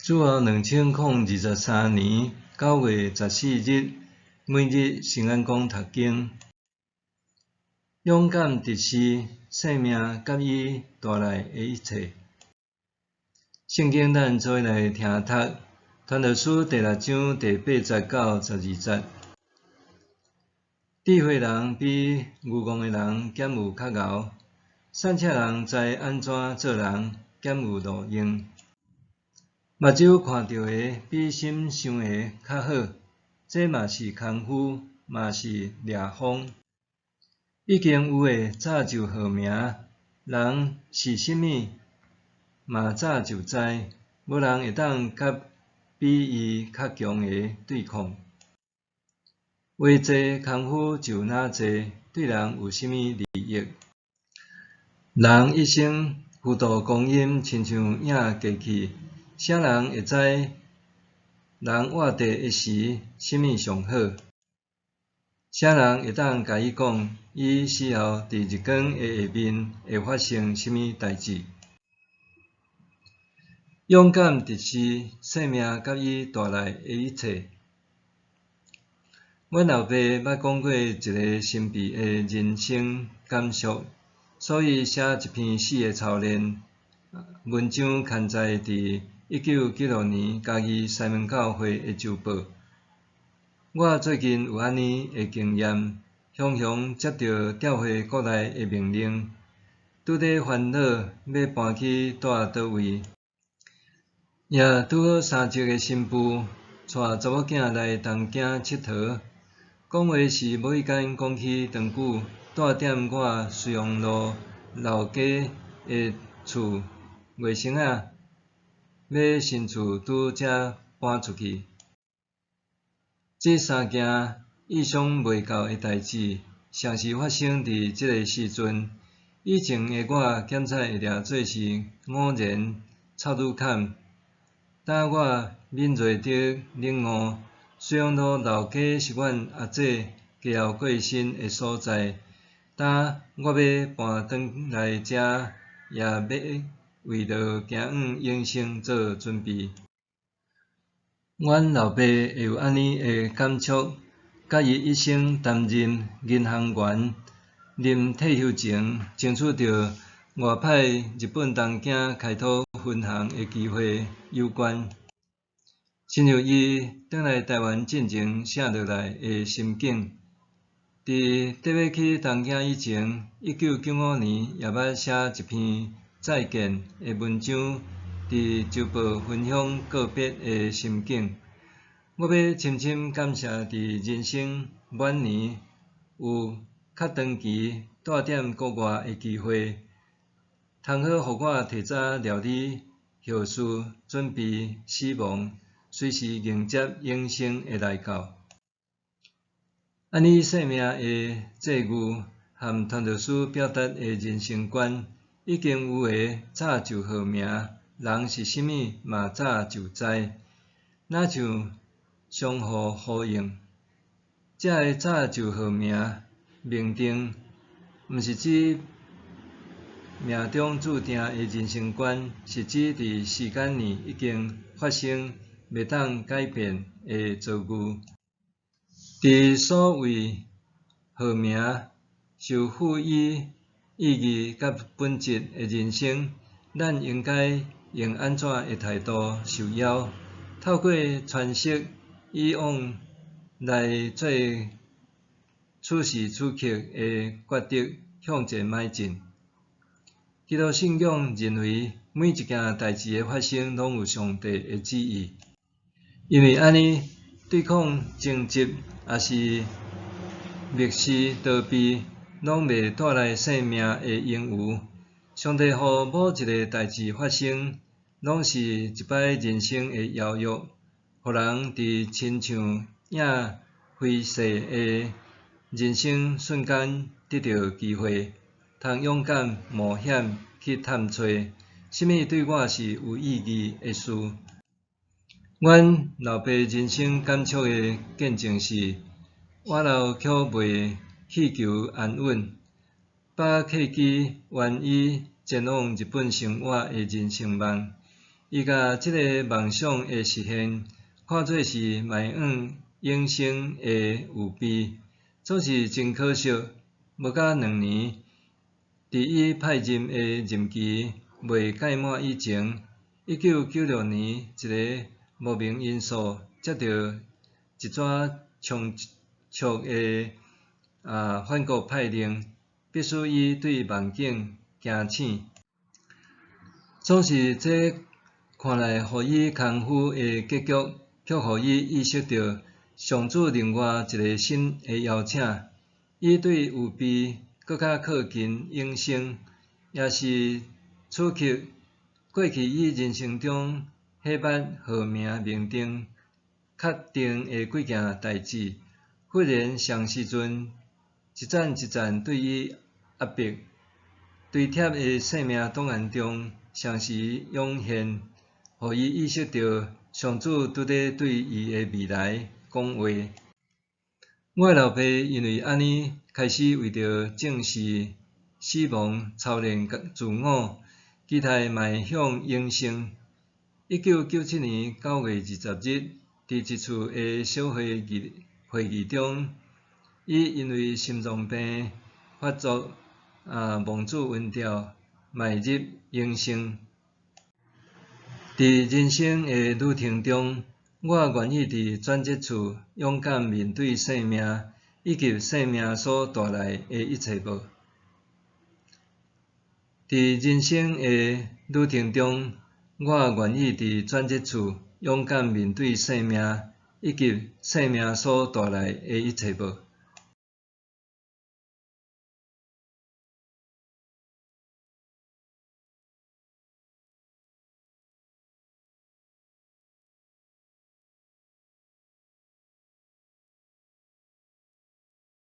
主後2023年9月14日，每日聖安講讀經，勇敢直視生命佮伊帶來的一切。聖經咱做伙來聽讀，傳道書第六章第八節到十二節。智慧人比愚戇的人兼有較𠢕，散赤人知按怎做人，兼有路用。目睭看著的比心想的較好，這嘛是空虛，嘛是掠風。已經有的早就號名，人是啥物嘛早就知，無人會當佮比伊較強的對抗。話濟空虛就若濟，對人有啥物利益？人一生虛度光陰，親像影過去。啥人會知人活著的時，啥物上好？啥人會當共伊講，伊死後佇日光的下面會發生啥物代誌？勇敢直視生命佮伊帶來的一切。阮老爸捌講過一个神秘的人生感觸，所以寫一篇死的操練文章，刊載佇1996年嘉義西門教會的週報。我最近有按呢的經驗，雄雄接著調回國內的命令，拄咧煩惱欲搬去蹛佗位，也拄好三叔的新婦帶查某囝來東京𨑨迌，講話時無意間講起長久蹛踮我綏陽路老家的厝，外甥仔欲新厝拄才搬出去。這三件意想袂到的代誌，同時發生佇這个時陣。以前的我檢採會掠做是偶然插女坎，當我敏銳地領悟，綏陽路老家是阮阿祖家後過身的所在。當我欲搬轉來遮，也欲為著行往永生做準備。阮老爸會有按呢的感觸，佮伊一生擔任銀行員，臨退休前爭取著外派日本東京開拓分行的機會有關。親像伊轉來台灣進前寫落來的心境，佇得欲去東京以前，1995年也捌寫一篇再見的文章，佇週報分享告別的心境。我欲深深感謝佇人生晚年有較長期蹛踮國外的機會，通好予我提早料理後事，準備死亡，隨時迎接永生的來到。按呢生命的際遇和傳道書表達的人生觀，已經有的早就號名，人是啥物嘛早就知，若像相互呼應。這个早就號名命定，毋是指命中注定的人生觀，是指佇時間內已經發生、袂當改變的遭遇。佇所謂號名受賦予意義佮本質的人生，咱應該用按怎的態度受邀，透過詮釋以往來做此時此刻的抉擇，向前邁進。基督信仰認為，每一件代誌的發生，攏有上帝的旨意。因為按呢，對抗爭執，抑是蔑視逃避，攏袂帶來生命的榮譽。上帝予某一个代誌發生，攏是一擺人生的邀約，予人佇親像影飛逝的人生瞬間得著機會，通勇敢冒險去探揣，啥物對我是有意義的事。阮老爸人生感觸的見證是，倚老卻袂乞求安穩，把契機願意前往日本生活的人生夢。伊共這个夢想的實現，看做是邁向永生的預備。總是真可惜，無甲2年，佇伊派任的任期未屆滿以前，1996年一个無明因素接著一紙倉促的反國派令，迫使伊對夢境驚醒。總是這看來予伊空虛的結局，卻予伊意識著上主另外一个新的邀請，伊對預備閣較靠近永生，也是此刻過去伊人生中彼擺號名明定確定的幾件代誌，忽然雙時陣一層一層對伊壓迫，堆疊的生命檔案中，雙時湧現，予伊意識著上主拄咧對伊的未來講話。我的老爸因為按呢開始為著正視死亡操練自我，期待邁向永生。1997年9月20日，佇一次的小會議會議中，伊因為心臟病發作蒙主恩召，邁入永生。佇人生的旅程中，我願意佇轉折處勇敢面對生命，以及生命所帶來的一切無？佇人生的旅程中，我願意佇轉折處勇敢面對生命，以及生命所帶來的一切無？